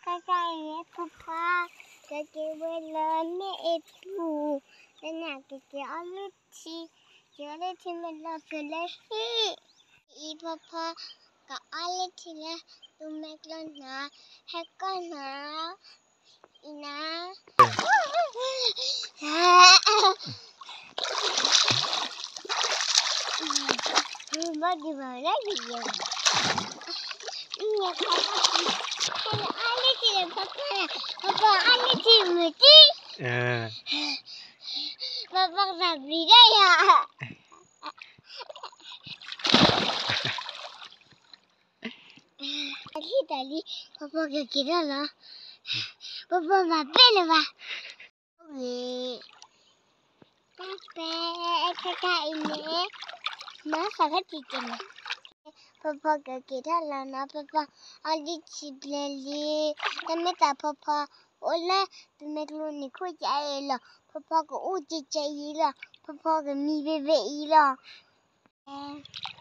တၢ်တခါအံၤန့ၣ် ဖီဖီ ကက့ၤဝဲလၢမ့ၣ်အ့ပူၤ, လၢညါကက့ၤအီလုၢ်ထံ, က့ၤအီလုၢ်ထံမ့ၢ်လီၤဖဲလၢဟံၣ်, အံၤဖီဖီ ကအီလုၢ်ထံလၢ သူမ့ၢ်ကျိနၤ, ဟဲကီၢ်နၤ, အံၤနၤ ဘၣ်ဒံးဘၣ်လၢယယဲ, အါလၢထံလၢဖီဖီ, ဖီဖီအါလၢထံမုၢ်တံၢ်, ဖီဖီကသးပျံၤဒၣ်ယၤ, အလံတၢ်လံ, ဖီဖီကက့ၤထီၣ်လီၤ, ဖီဖီမၤပ့ၢ်လၢၤဘၣ်, ဂ့ၤ တၢ်ပဲ အခါခါအံၤန့ၣ် မၤသးခါတံၢ်က့ၤန့ၣ်, ဖီဖီကက့ၤထီၣ်လီၤနီၤ, ဖီဖီအီလုၢ်ထံဘျဲလံ, တမ့ၢ်တၢ်ဖီဖီအိၣ်လၢ ပမ့ၢ်ကျိန့ၣ်ခိၣ်ကၢအံၤလီၤ, ဖီဖီကအိၣ်ကဲကဲအံၤလီၤ, ဖီဖီကမံဘ့ဘ့အံၤလီၤ.